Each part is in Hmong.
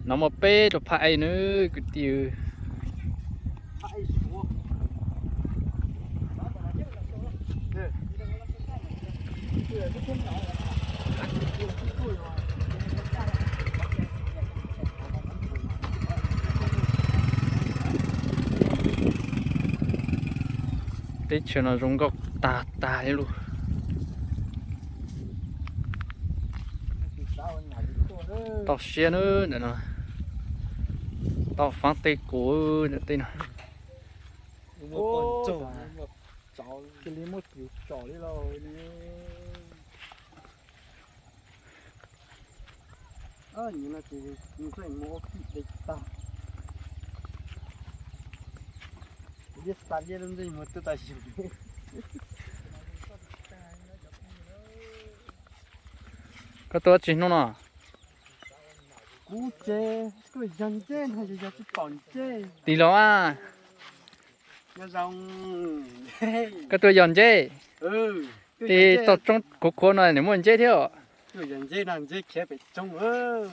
No muaj peb rau phaj ev nawb kwv tij. Teb chaws no zoo nkauj tag tag li lus. Toj siab nawb ntawm no. Toj faab tej kuv ntawm tej no. Cia li muaj cim tsom li lauj. Nws no ces nws tseem mus ua kim de tag. Liab xav liab lub ntsej muag tuaj tau yus. Koj tuaj tsis hnub no? Kuv ces tuaj yog nceb no, yog tsis pom nceb. Tim los a. Nyob zoo. Koj tuaj yog nceb? Tes toj roob khuav khuav no nws muaj nceb thiab os. Tuaj yog nceb no, nceb khiav pem roob.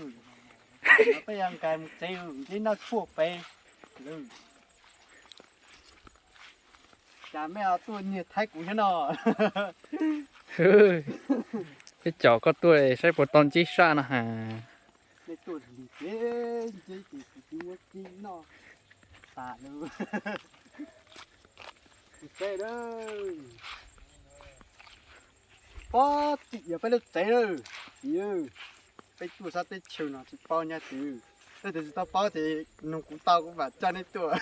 Peb nkag mus tsev, nceb noj tshuaj pem. Cas mej ho tuaj niag Thaib kuv thiab no? Peb caum koj tuaj saib puas tau nceb saj no has. Nej tuaj lig ces nceb ces kuv tsis muab ci noj tas lawm. Kuv saib lawm. Pob tim yog peb lub tsev lawm. Peb tuaj sab teb chaws no tsis paub nyab twg. Leej twg tsis tau paub ces nug kuv tau, kuv mam coj nej tuaj.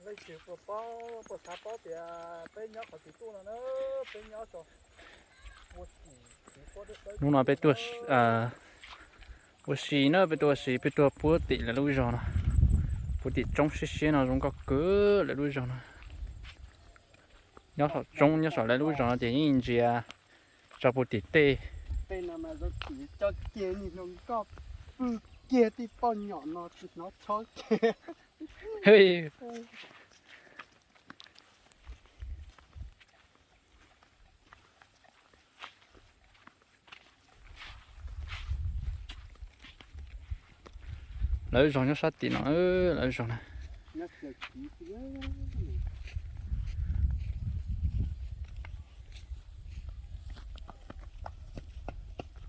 Leej twg puas paub, puas xav paub tias peb nyob qhov twg tuaj no na, peb nyob tso. Hnub no peb tuaj ua si na, peb tuaj ua si, peb tuaj puag tim lawv lub zog no, puag tim roob siab siab no zoo nkauj kawg lawv lub zog no. Nyob saum roob, nyob saum lawv lub zog no ces yeej ntsia tso puag tim tej. Tej no mas zoo tim coj kiag niag hluas nkauj pw kiag tej poj nyom no tsis hnov chob kiag. Lawv zog nyob sab tim no, lawv zog na.